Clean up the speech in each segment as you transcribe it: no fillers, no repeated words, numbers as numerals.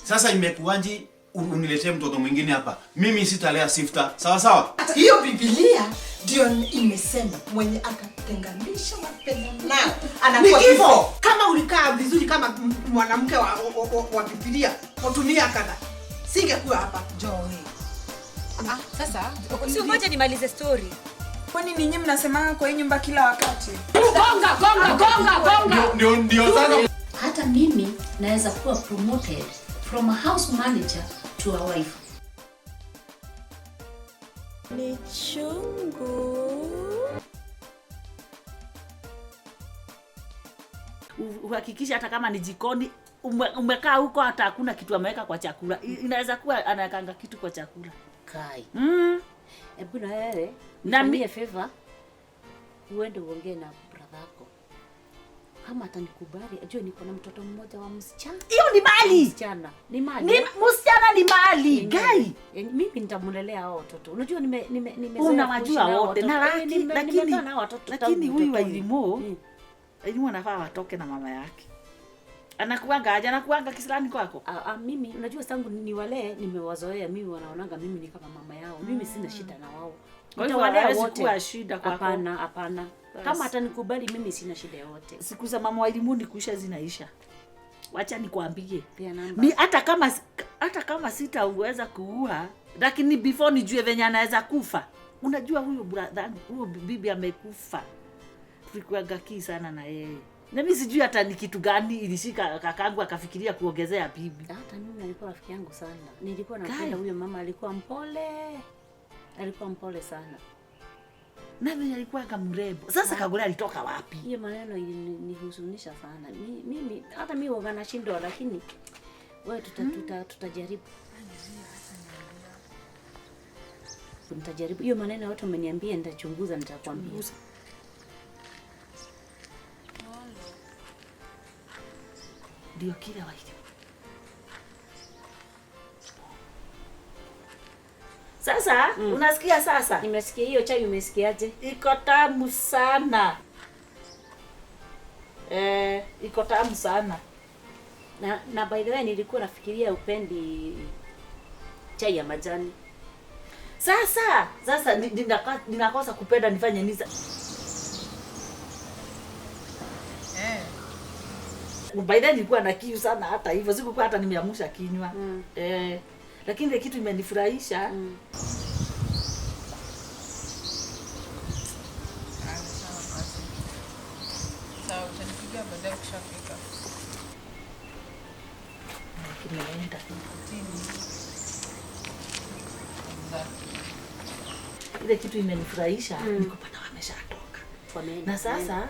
Sasa imekuwaje uniletee mtoto mwingine hapa? Mimi sitalea Sifta. Sawa sawa? Hiyo Biblia ndio imesema mwenye akatenganisha wapendanao anakuwa Ni kifo. Kama ulikaa vizuri kama mwanamke wa Biblia, kutumia kada, singekuwa hapa. Joy. Sasa si ngoja nimalize story. Kwani ninyi mnasemanga kwa hii nyumba kila wakati? Gonga gonga gonga gonga. Ndio sasa. Hata mimi naweza kuwa promoted from a house manager to a wife. Ni chungu. Uhakikishe hata kama ni jikoni umekaa huko hata hakuna kitu ameweka kwa chakula. Inaweza kuwa anawekanga kitu kwa chakula. Kai. Ebu na wewe Na nifanyie favor, uende uongee na brother yako. Kama atanikubali, ajue niko na mtoto mmoja wa msichana. Hiyo ni mali. Msichana. Ni mali. Ni msichana ni mali. Ni Gai. mali. Mimi nitamlelea hao watoto. Unajua nimezoea Unawajua kuishi na hao wote. Na watoto. Nimekaa na hao watoto tangu lakini huyu wa utotoni. Ilimo, Ilimo anafaa watoke na mama yake. Anakuanga aje? Anakuanga kisilani kwako? Mimi unajua tangu niwalee nimewazoea, mimi wanaonanga mimi ni kama mama yao. Mimi sina shida na wao. Kwa hivyo Nitawalea hawawezi wote. kuwa shida kwako. Hapana, hapana. Bas. Kama atanikubali mimi sina shida yote. Siku za mama wa Elimu ni kuisha zinaisha. Wacha nikwambie. Pia namba. Mi hata kama sitaweza kuua, lakini before nijue venye anaweza kufa. Unajua huyu brother, huyu bibi amekufa. Tulikuwa gaki sana na yeye. Na mimi sijui hata ni kitu gani ilishika kakangu akafikiria kuongezea bibi. Hata mimi alikuwa rafiki yangu sana. Nilikuwa nampenda Kai. huyo mama, alikuwa mpole. Alikuwa mpole sana. Na mimi alikuwa kama mrembo. Sasa Kagure alitoka wapi? Hiyo maneno ilinihuzunisha sana. Mimi hata mimi huwa nashindwa, lakini wewe tutajaribu. Nitajaribu. Hiyo maneno yote umeniambia nitachunguza, nitakwambia. Chunguza. Ndio kile waili. Sasa, unasikia sasa? Nimesikia hiyo chai, umesikiaje? Iko tamu sana. Iko tamu sana. Na by the way nilikuwa nafikiria upendi chai ya majani. Sasa ninakosa kupenda nifanye nini? By then nilikuwa na kiu sana hata hivyo, sikukuwa hata nimeamsha kinywa. Lakini ile kitu imenifurahisha. Sawa, utanipigia baadaye ukishafika. Kimeenda. Ile kitu imenifurahisha ni kupata wameshatoka. Wameenda. Na sasa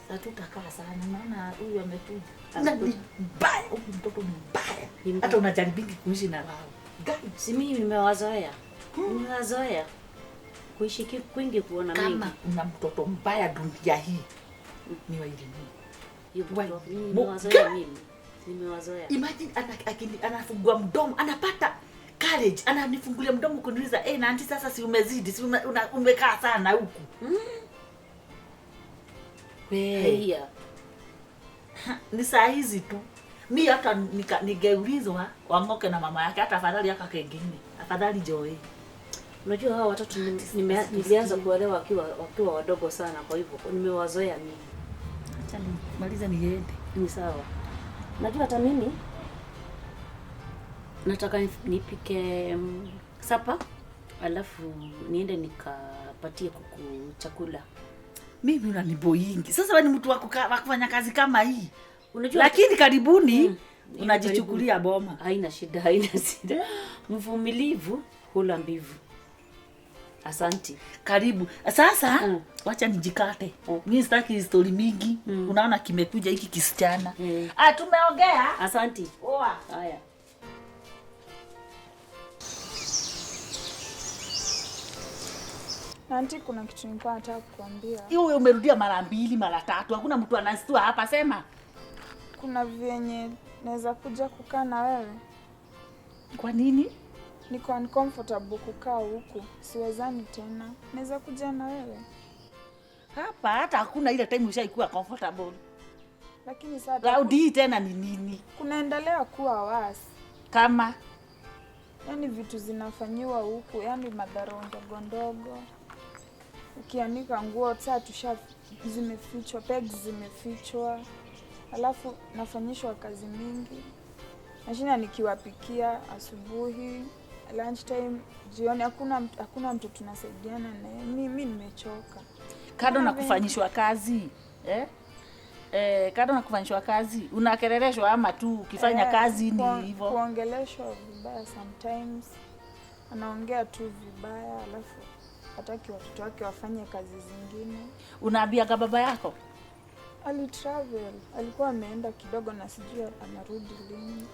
hatutakaa sana, maana huyu amekuja. Na ni mbaya, huyu mtoto ni mbaya. Ni mbaya. Hata unajaribingi kuishi na wao. Gani? Si mimi nimewazoea. Nimewazoea. Kuishi kwingi kuona Kama mengi. kuna mtoto mbaya dunia hii ni wa Elimu. Hiyo Wa mtoto, mimi Elimu. nimewazoea mimi. Nimewazoea. Imagine anafungua mdomo, anapata courage, ananifungulia mdomo kuniuliza, na auntie sasa si umezidi, si umekaa sana huku. We. Haya. Ni saa hizi tu. Mi hata ningeulizwa wang'oke na mama yake, hata afadhali aka kengine. Afadhali Joy. Unajua hawa watoto nilianza kuwalewa wakiwa wadogo sana, kwa hivyo nimewazoea mimi. Acha nimalize niende. Ni sawa. Najua hata mimi nataka nipike sapa, alafu niende nikapatie kuku chakula. Mimi unaniboyingi. Sasa wewe ni mtu wa kufanya kazi kama hii. Unajua lakini karibuni unajichukulia Karibu. boma. Haina shida, haina shida. Mvumilivu hula mbivu. Asanti. Karibu. Sasa wacha nijikate. Mimi sitaki story mingi. Unaona kimekuja hiki kisichana. Tumeongea. Asanti. Poa. Haya. Auntie, kuna kitu nilikuwa nataka kukuambia. Hiyo wewe umerudia mara 2, mara 3. Hakuna mtu anastua hapa, sema. Kuna vyenye naweza kuja kukaa na wewe. Kwa nini? Niko uncomfortable kukaa huku. Siwezani tena. Naweza kuja na wewe? Hapa hata hakuna ile time ushaikuwa comfortable. Lakini sasa Raundi hii tena ni nini? Kunaendelea kuwa worse. Kama Yaani vitu zinafanyiwa huku, yaani madhara ndogo ndogo. Ukianika nguo saa tusha zimefichwa, pegs zimefichwa, alafu nafanyishwa kazi mingi. Nashinda nikiwapikia asubuhi, lunchtime, jioni, hakuna mtu tunasaidiana naye. Mi nimechoka. Kando na Kuna kufanyishwa kazi, eh? Kando na kufanyishwa kazi unakerereshwa ama tu ukifanya kazi ni hivyo? Kuongeleshwa vibaya sometimes, anaongea tu vibaya, alafu hataki watoto wake wafanye kazi zingine. Unaambiaga baba yako? Alitravel, alikuwa ameenda kidogo na sijui anarudi lini.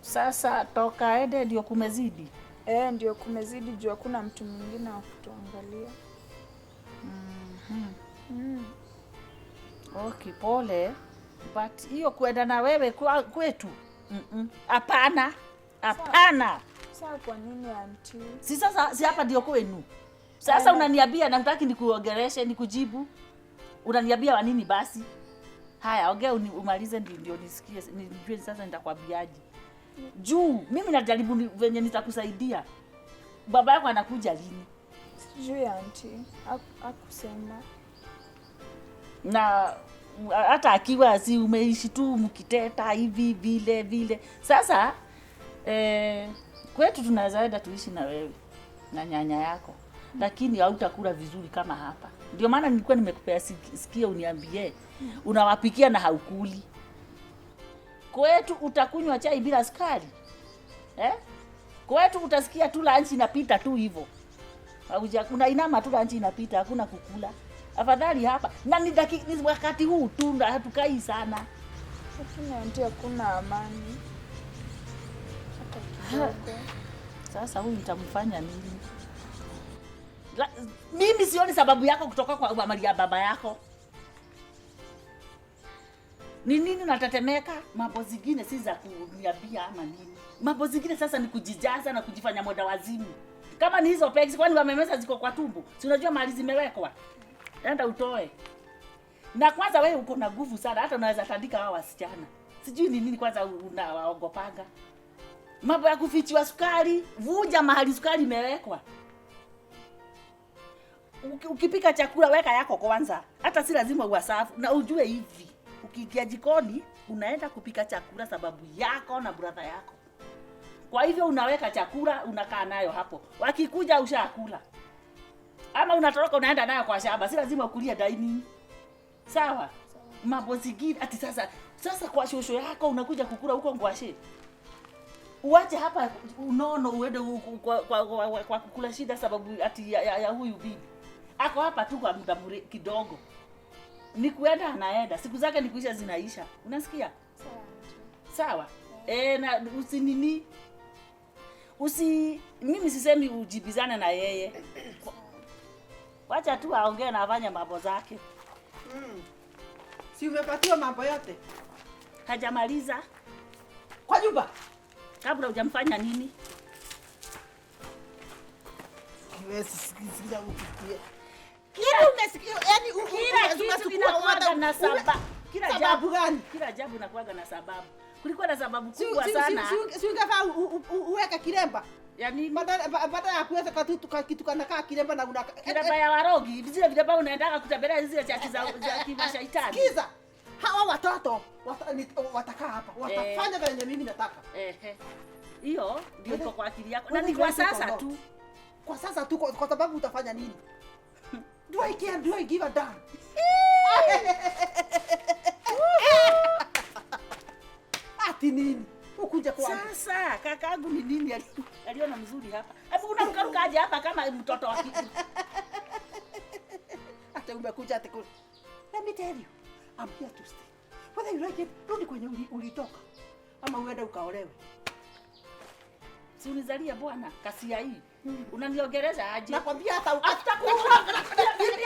Sasa toka ende ndio kumezidi. Ndio kumezidi juu hakuna mtu mwingine wa kutuangalia. Okay, pole. But hiyo kuenda na wewe kwetu, Hapana, hapana. Sasa kwa nini auntie? Si sasa, si hapa ndio kwenu. Sasa unaniambia na hutaki nikuongeleshe, nikujibu. Unaniambia wa nini basi? Haya, ongea umalize ndio nisikie, nijue sasa nitakwambiaje. Juu mimi najaribu venye nitakusaidia. Baba yako anakuja lini? Sijui auntie, hakusema. Na hata akiwa si umeishi tu mkiteta hivi vile vile. Sasa kwetu tunaweza enda tuishi na wewe na nyanya yako, lakini hautakula vizuri kama hapa. Ndio maana nilikuwa nimekupea sikio uniambie unawapikia na haukuli. Kwetu utakunywa chai bila sukari, eh? Kwetu utasikia tu lunch inapita tu hivyo. Unainama tu lunch inapita, hakuna kukula. Afadhali hapa. Na ni wakati huu tu na hatukai sana. Lakini auntie hakuna amani hata kidogo. Sasa huyu nitamfanya nini? Mimi sioni sababu yako kutoka kwa mali ya baba yako. Ni nini unatetemeka? Mambo zingine si za kuniambia ama nini? Mambo zingine sasa ni kujijaza na kujifanya mwenda wazimu. Kama ni hizo pegs, kwani wamemeza ziko kwa tumbo? Si unajua mahali zimewekwa? Enda utoe. Na kwanza wewe uko na nguvu sana, hata unaweza tandika hao wasichana. Sijui ni nini kwanza unawaogopanga. Mambo ya kufichiwa sukari, vuja mahali sukari imewekwa. Ukipika chakula weka yako kwanza. Hata si lazima uwasafu. Na ujue hivi, ukiingia jikoni unaenda kupika chakula sababu yako na brother yako. Kwa hivyo unaweka chakula unakaa nayo hapo. Wakikuja ushakula. Ama unatoroka unaenda nayo kwa shamba, si lazima ukulie dining. Sawa? Mambo zingine ati sasa kwa shosho yako unakuja kukula huko ngwashe. Uache hapa unono uende kwa kukula shida sababu ati ya huyu bibi. Ako hapa tu kwa muda kidogo. Ni kuenda anaenda, siku zake ni kuisha zinaisha. Unasikia? Sawa. Sawa? Na usinini. Mimi sisemi ujibizane na yeye. Wacha tu aongee na afanye mambo zake. Si umepatiwa mambo yote? Hajamaliza. Kwa nyumba. Kabla hujamfanya nini? Wewe sikiza ukitie. Kila umesikia, yani Kila kitu inakuwaga na sababu. Kila sababu jambo gani? Kila jambo inakuwaga na sababu. Kulikuwa na sababu kubwa sana. Si ungefaa uweke kilemba. Ya nini? Badala ya kuweka kitu kanakaa kilemba na una Kilemba ya warogi, zile vilemba unaendaga kutembelea zile chachi za kimashaitani. Sikiza. Hawa watoto watakaa hapa, watafanya vile mimi nataka. Hiyo ndio iko kwa akili yako. Na ni kwa sasa tu. Kwa sasa tu, kwa sababu utafanya nini? Do I care? Do I give a damn? Ati nini? Ukuja kwangu. Sasa kakaangu ni nini aliona mzuri hapa? Hebu unarukaruka aje hapa kama mtoto wa kike? Ati umekuja ati Let me tell you, I'm here to stay. Whether you like it, rudi kwenye ulitoka. Ama uende ukaolewe. Si unizalie bwana kasia hii. Unaniongeleza aje? Nakwambia hata Atakuua. Nini?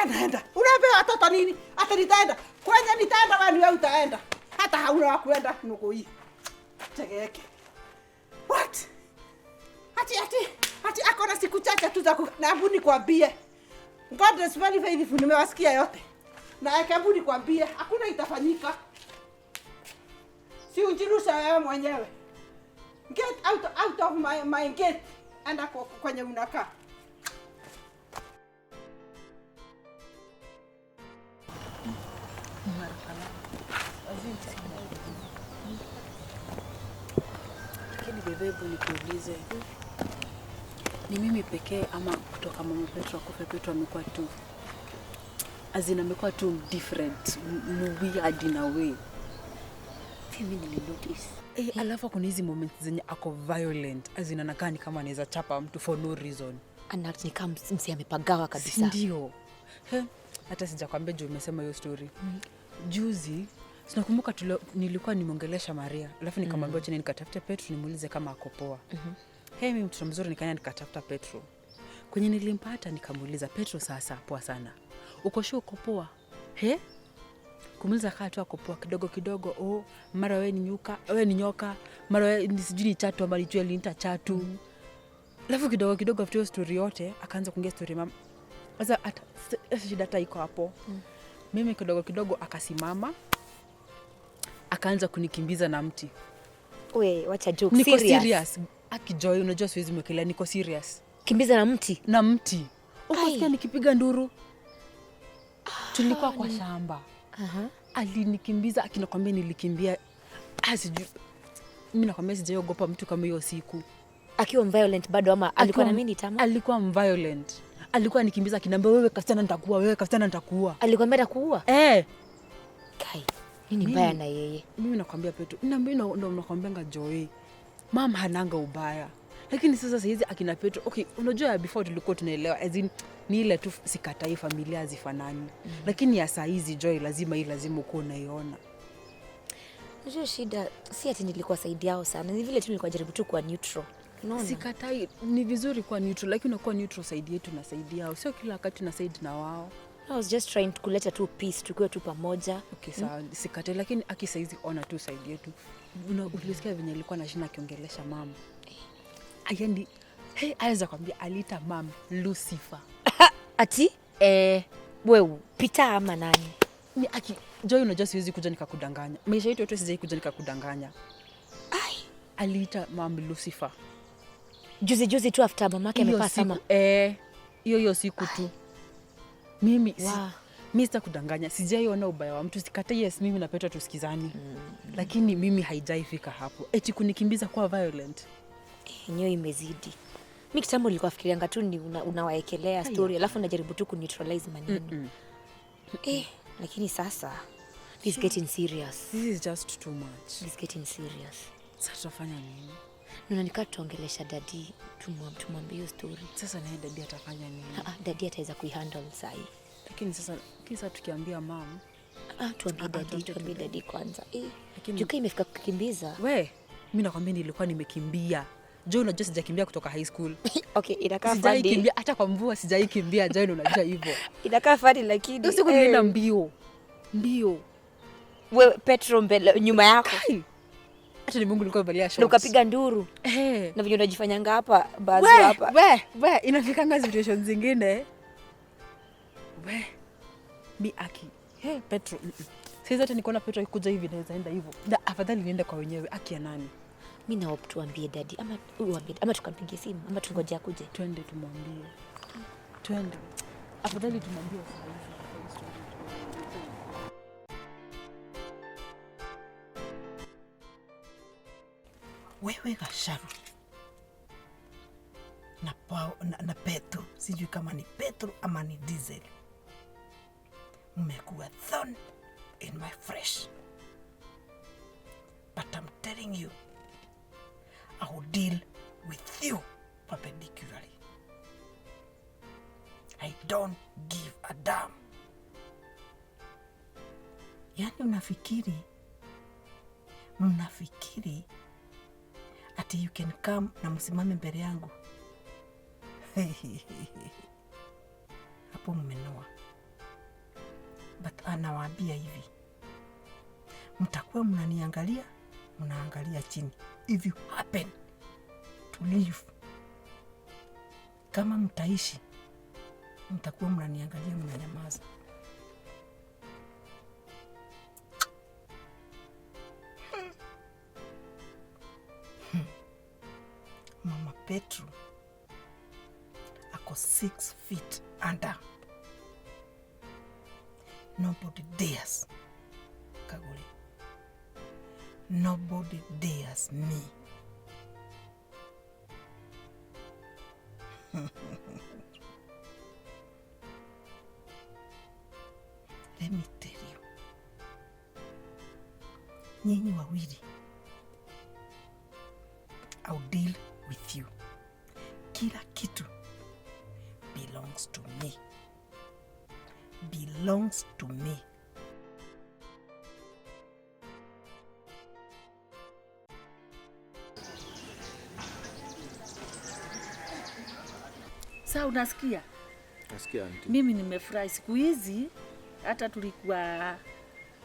Naenda. Unaambia watoto nini? Ati nitaenda. Kwenye nitaenda wewe wewe utaenda. Hata hauna wa kuenda nuku hii. Chegeke. What? Ati ako na siku chache tu za na hebu nikwambie. God is very faithful, nimewasikia yote. Na hebu nikwambie, hakuna itafanyika. Si unjirusha wewe mwenyewe. Get out of my gate. Enda kwenye unakaa. Lakini bebebu, nikuulize, ni mimi pekee ama kutoka mama Petro akufe, Petro amekuwa tu azin, amekuwa tu different, weird in a way. Mimi nilinotice. Alafu kuna hizi moments zenye ako violent, azin anakaa ni kama anaweza chapa mtu for no reason. Ana ni kama msi amepagawa kabisa. Ndio. Hata sijakwambia juu umesema hiyo story. Juzi sinakumbuka nilikuwa nimeongelesha Maria, alafu nikamwambia chini nikatafute Petro nimuulize kama ako poa. Hey, mimi mtoto mzuri nikaenda nikatafuta Petro. Kwenye nilimpata nikamuuliza, Petro sasa poa sana. Uko sure uko poa? He? Kumuuliza kaa tu ako poa kidogo kidogo, oh, mara wewe ni nyuka, wewe ni nyoka, mara wewe ni sijui ni chatu ama ni aliniita chatu. Alafu kidogo kidogo after story yote akaanza kuongea story mama. Sasa hata shida hata iko hapo. Mimi kidogo kidogo akasimama akaanza kunikimbiza na mti. We, wacha joke. Niko serious. Akijoy, unajua siwezi mwekelea, niko serious. Kimbiza na mti? Na mti. Ukasikia nikipiga nduru. Tulikuwa kwa shamba. Alinikimbiza, akinakwambia nilikimbia. Sijui. Mimi nakwambia sijaogopa mtu kama hiyo siku. Akiwa violent bado ama alikuwa na mimi tama? Alikuwa violent. Alikuwa anikimbiza akiniambia wewe kasichana nitakuua, wewe kasichana nitakuua. Alikwambia atakuua? Eh. Kai. Nini mbaya na yeye? Mimi nakwambia Petro, na mimi ndo nakwambianga Joy. Mama hananga ubaya. Lakini sasa hizi akina Petro, okay, unajua before tulikuwa tunaelewa as in ni ile tu sikatai familia hazifanani. Lakini ya saa hizi Joy lazima uko unaiona. Unajua shida si ati nilikuwa side yao sana. Ni vile tu nilikuwa jaribu tu kuwa neutral. Unaona? Sikatai, ni vizuri kuwa neutral, lakini unakuwa neutral side yetu na side yao. Sio kila wakati na side na wao. I was just trying to kuleta tu peace, tukiwe tu pamoja. Okay, sawa, sikatai, lakini akisaizi ona tu side yetu. Ulisikia venye alikuwa anashinda akiongelesha mama. Ayandi, hey, aweza kwambia aliita mama Lucifer. Ati? Wewe Peter ama nani? Ni aki Joy, unajua siwezi kuja nikakudanganya. Maisha yetu yote siwezi kuja nikakudanganya. Ai, aliita mama Lucifer. Juzi tu after mamake amepasa ama. Hiyo siku tu. Mimi mimi sitakudanganya, sijaiona ubaya wa mtu, sikatai. Yes, mimi na Petro tusikizani. Lakini mimi haijaifika hapo. Eti kunikimbiza kwa violent. Yenyewe imezidi. Mimi kitambo nilikuwa fikirianga tu ni unawaekelea story alafu unajaribu tu kuneutralize maneno. Lakini sasa this is getting serious. This is just too much. This is getting serious. Sasa tutafanya nini? Nuna nikaa tuongelesha daddy, tumwambie hiyo story. Sasa naye daddy atafanya nini? Daddy ataweza kuihandle sahi. Lakini sasa kisa tukiambia mom, tuambie daddy, tuambie daddy kwanza. Juka imefika kukimbiza. We, mimi nakwambia nilikuwa nimekimbia. Joy, unajua sijakimbia kutoka high school. Okay, inakaa funny. Sijaikimbia hata kwa mvua, sijaikimbia. Joy, unajua hivyo. Inakaa funny lakini usiku nilienda mbio. Mbio. Wewe Petro mbele nyuma yako. Hata ni Mungu alikuwa amevalia shorts. Na ukapiga nduru. Na vile unajifanyanga hapa bazu hapa. We, inafikanga situations zingine. We. Mi aki. Hey, Petro. Sasa hata nikaona Petro akikuja hivi naweza enda hivyo. Na afadhali niende kwa wenyewe aki ya nani? Mimi na tuambie daddy ama uambie ama tukampigie simu ama tungoje akuje. Twende tumwambie. Twende. Afadhali tumwambie sasa. Wewe Gasharu na Petro, sijui kama ni Petro ama ni Diesel, mmekuwa thorn in my flesh, but I'm telling you, I will deal with you perpendicularly. I don't give a damn. Yani mnafikiri ati you can come na msimame mbele yangu? Hapo mmenoa. But anawaambia hivi, mtakuwa mnaniangalia, mnaangalia chini. If you happen to live, kama mtaishi, mtakuwa mnaniangalia, mnanyamaza. Mama Petro ako 6 feet under. Nobody dares Kagure. Nobody dares me. Let me tell you, nyinyi wawili, I'll deal with you. Kila kitu belongs to me. Belongs to me. Sa unasikia? Nasikia auntie. Mimi nimefurahi siku hizi, hata tulikuwa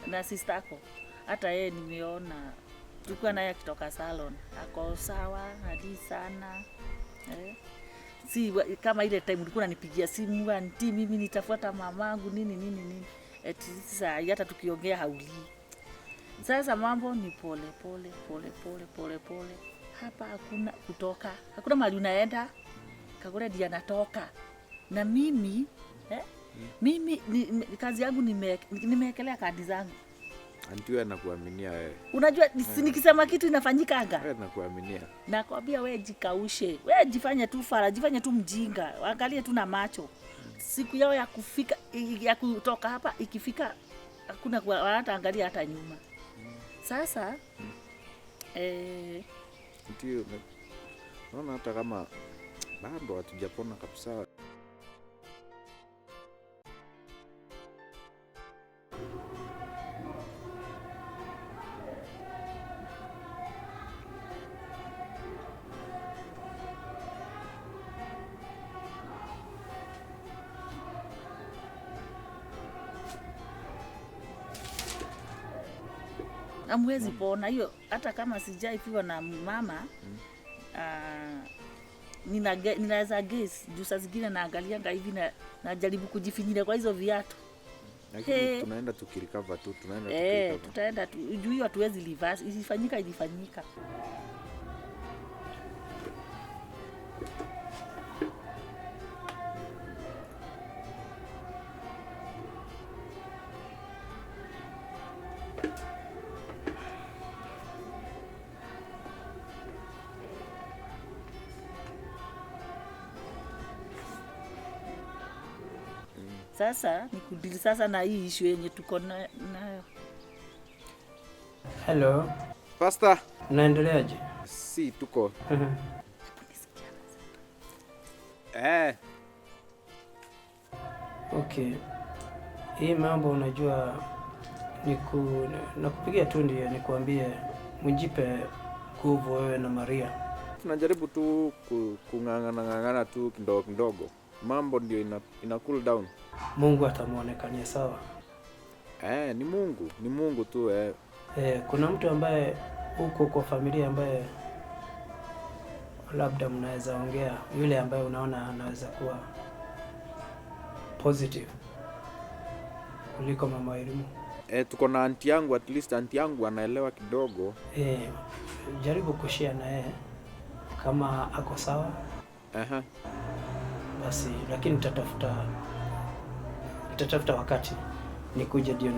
na sister yako, hata yeye nimeona tulikuwa naye akitoka salon, ako sawa hadi sana eh. Si kama ile time ulikuwa unanipigia simu, auntie, mimi nitafuata mamangu nini nini nini, eti sasa hata tukiongea haulii. Sasa mambo ni pole pole pole pole pole pole, hapa hakuna kutoka, hakuna mahali unaenda. Kagure ndiye anatoka na mimi eh? Mimi kazi yangu nimewekelea kadi zangu. Auntie wewe nakuaminia wewe. Unajua nikisema kitu inafanyikanga. Wewe nakuaminia. Nakwambia wewe jikaushe, wewe jifanye tu fara, jifanye tu mjinga, angalie tu na macho. Siku yao ya kufika ya kutoka hapa ikifika hakuna hata angalia hata nyuma. Sasa Auntie, naona hata kama bado hatujapona kabisa. Hamwezi pona hiyo, hata kama sijaifiwa na mama. Ninaweza guess juu saa zingine naangalianga hivi na najaribu kujifinyilia kwa hizo viatu. Lakini tunaenda tukirecover tu, tunaenda tukirecover. Tutaenda tu, juu hiyo hatuwezi reverse, ilifanyika ilifanyika. Sasa ni kudili sasa na hii issue yenye tuko nayo. Hello. Pastor. Unaendeleaje? Si tuko. Okay. Hii mambo unajua nakupigia tu ndio nikuambie mjipe nguvu wewe na Maria. Tunajaribu tu kung'ang'ana tu kidogo kidogo. Mambo ndio ina cool down. Mungu atamuonekania sawa. Ni Mungu, ni Mungu tu Kuna mtu ambaye huko kwa familia ambaye labda mnaweza ongea, yule ambaye unaona anaweza kuwa positive kuliko mama Elimu. Tuko na auntie yangu, at least auntie yangu anaelewa kidogo. Jaribu kushare na yeye kama ako sawa. Basi, lakini nitatafuta wakati nikuje ndio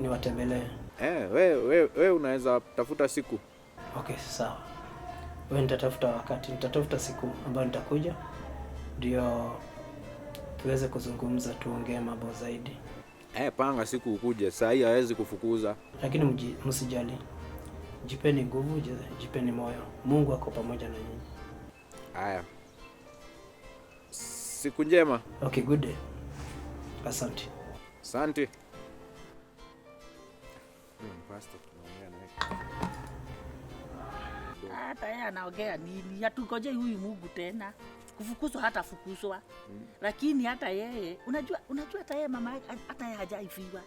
niwatembelee. We unaweza tafuta siku. Okay, sawa. We nitatafuta wakati, nitatafuta siku ambayo nitakuja ndio tuweze kuzungumza, tuongee mambo zaidi. Panga siku ukuje, saa hii hawezi kufukuza. Lakini msijali. Jipeni nguvu, jipeni moyo. Mungu ako pamoja na nyinyi. Haya. Siku njema. Okay, good day. Asante. Asante. Pastor, tunaongea naye. Hata yeye anaongea nini? Hatungojei huyu Mungu tena. Kufukuzwa hata fukuzwa. Lakini hata yeye, unajua hata yeye mama yake hata yeye hajaifiwa.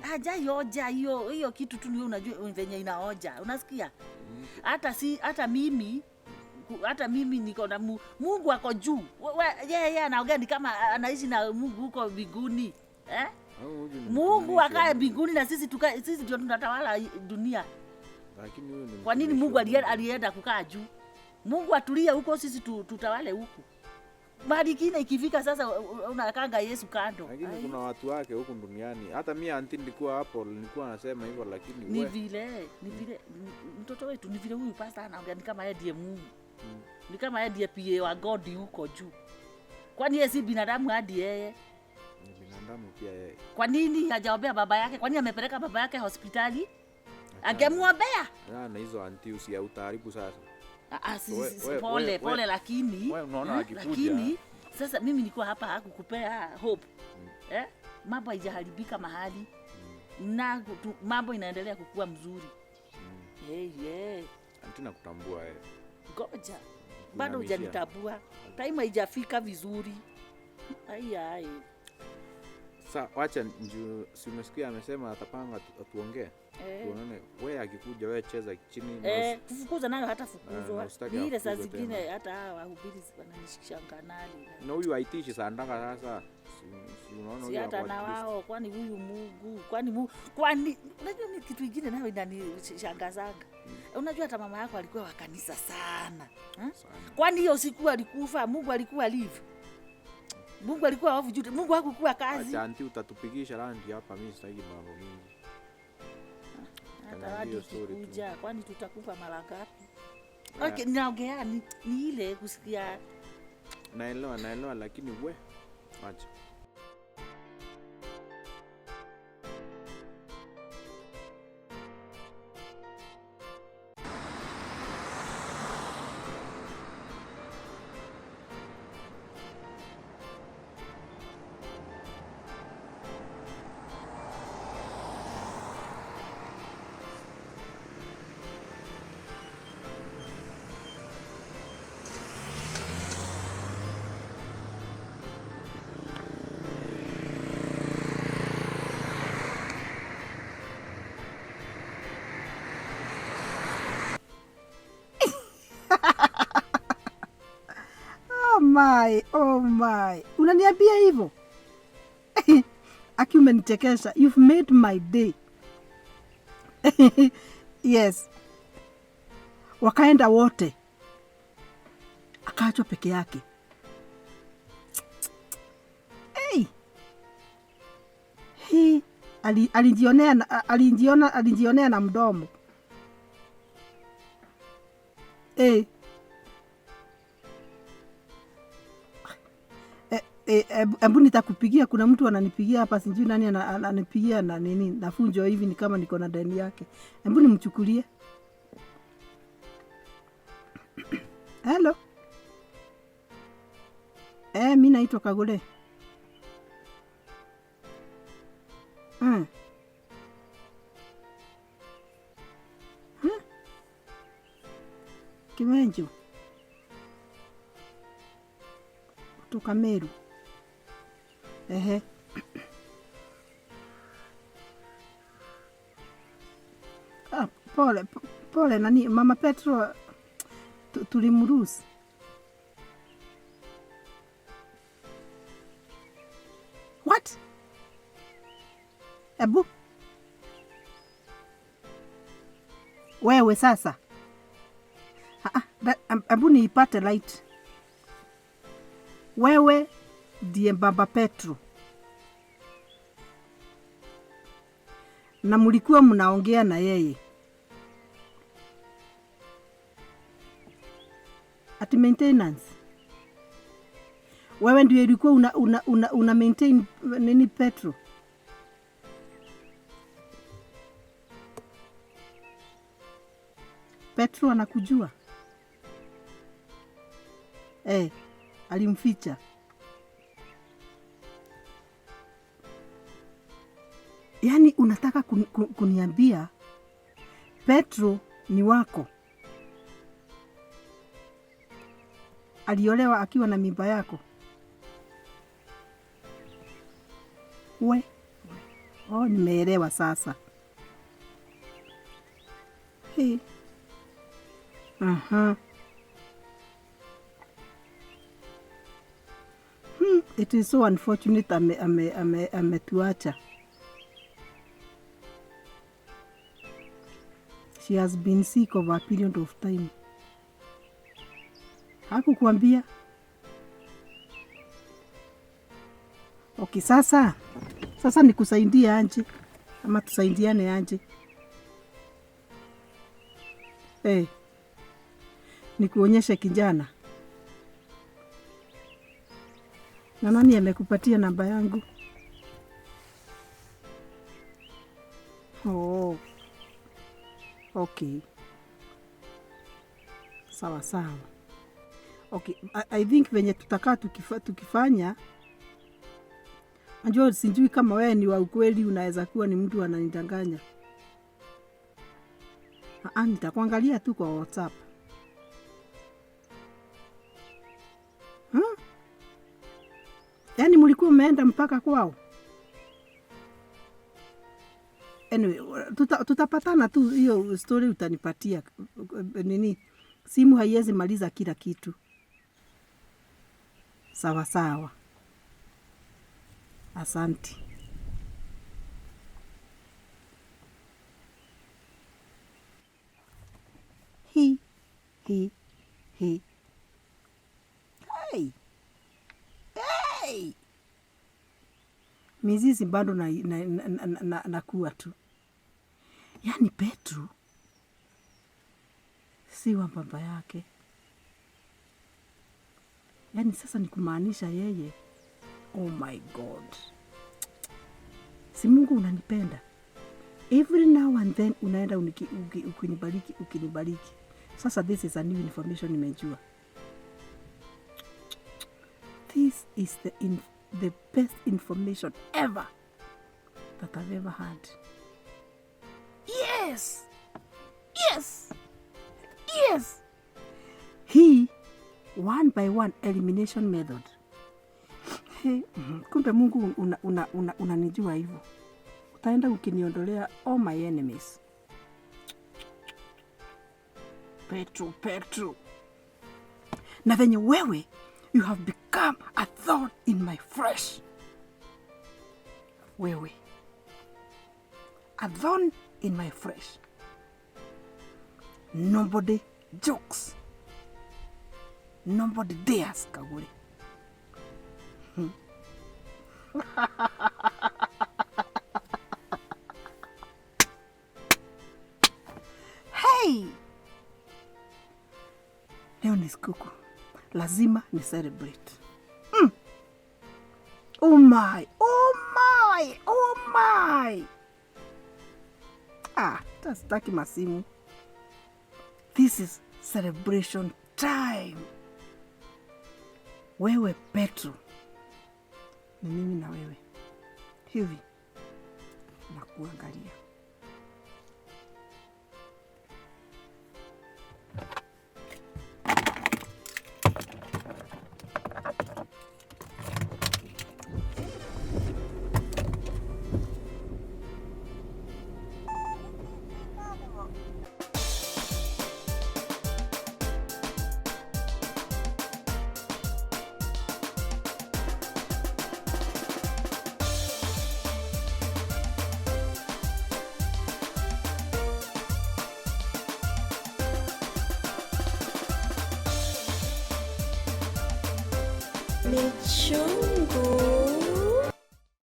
Hajaioja hiyo hiyo kitu tu, ni unajua venye inaoja. Unasikia? Hata mimi hata mimi niko na Mungu ako juu. Yeye anaongea ni kama anaishi na Mungu huko mbinguni. Eh? Mungu akae mbinguni na sisi tukae, sisi ndio tunatawala dunia. Lakini huyu ni Kwa nini Mungu alienda kukaa juu? Mungu atulie huko, sisi tutawale huku. Mahali kingine ikifika sasa unakanga Yesu kando. Lakini kuna watu wake huku duniani. Hata mimi anti nilikuwa hapo, nilikuwa nasema hivyo, lakini ni vile mtoto wetu ni vile huyu pastor anaongea ni kama yeye ndiye Mungu. Ni kama yeye ndiye PA wa God huko juu. Kwani yeye si binadamu hadi yeye? Ni binadamu pia yeye. Kwa nini hajaombea baba yake? Kwa nini amepeleka baba yake hospitali? Angemuombea. Na hizo anti usiutaharibu sasa. Pole pole, lakini unaona akikuja. Lakini sasa mimi nilikuwa hapa hakukupea hope. Mambo haijaharibika mahali. Na mambo inaendelea kukua mzuri. Hey. Anti nakutambua wewe. Ngoja. Bado hujanitambua. Time haijafika vizuri. Ai. Sasa wacha njoo, si umesikia amesema atapanga atuongee. Tuonane. Wewe akikuja wewe cheza chini. Kufukuza nayo hata fukuzwa. Ni ile saa zingine hata hawa wahubiri wananishikanga nali. Na huyu haitishi sandaka sasa. Si unaona huyu hata na wao, kwani huyu Mungu, kwani unajua ni kitu kingine nayo inanishangazanga. Unajua hata mama yako alikuwa wa kanisa sana. Kwani hiyo siku alikufa Mungu alikuwa live? Mungu alikuwa off duty. Mungu hakukuwa kazi. Acha anti utatupigisha randi hapa, mimi sitaki mambo mingi. Hata watu kuja, kwani tutakufa mara ngapi? Okay, naongea ni ile kusikia. Naelewa lakini we acha. Oh my. Unaniambia hivyo? Aki umenichekesha. You've made my day. Yes. Wakaenda wote. Akaachwa peke yake. Hey. He alijionea na mdomo. Hey. Hebu nitakupigia, kuna mtu ananipigia hapa, sijui nani ananipigia na nini, nafunjo hivi ni kama niko na deni yake. Hebu nimchukulie. Hello. Mimi naitwa Kagure. Kimenjo. Kutoka Meru. Ehe. Pole pole nani Mama Petro tulimruhusu. What? Ebu. Wewe sasa. Ebu niipate light. Wewe ndiye Baba Petro. Na mlikuwa mnaongea na yeye. Ati maintenance. Wewe ndiye ulikuwa una maintain nini Petro? Petro anakujua? Alimficha. Yaani unataka kuniambia Petro ni wako? Aliolewa akiwa na mimba yako? We. Oh, nimeelewa sasa. Hey. Aha. It is so unfortunate ametuacha. She has been sick over a period of time. Hakukuambia? Okay, sasa nikusaidie anje ama tusaidiane anje? Hey, nikuonyeshe kijana. Na nani amekupatia namba yangu? Oh. Okay. Sawa sawa. Okay, I think venye tutakaa tukifanya, najua sijui kama wewe ni wa ukweli, unaweza kuwa ni mtu ananidanganya. Nitakuangalia tu kwa WhatsApp. Yaani mlikuwa mmeenda mpaka kwao? Anyway, tutapatana tu, hiyo story utanipatia. Nini? Simu haiwezi maliza kila kitu. Sawa sawa. Asante. He. Hey. Hey. Mizizi bado na kuwa tu. Yaani Petro si wa baba yake. Yaani sasa ni kumaanisha yeye. Oh my God. Si Mungu unanipenda. Every now and then unaenda ukinibariki. Sasa this is a new information nimejua. This is the best information ever that I've ever had. Yes! Yes! Yes! Hii one by one elimination method. Hey, kumbe Mungu unanijua hivyo. Utaenda ukiniondolea all my enemies. Petro. Na venye wewe, you have become a thorn in my flesh. Wewe. A thorn in my flesh. Nobody jokes. Nobody dares, Kagure. Hey! Leo ni sikukuu. Lazima ni celebrate. Oh my, oh my, oh my. Sitaki masimu. This is celebration time. Wewe Petro, ni mimi na wewe. Hivi nakuangalia. Michungu.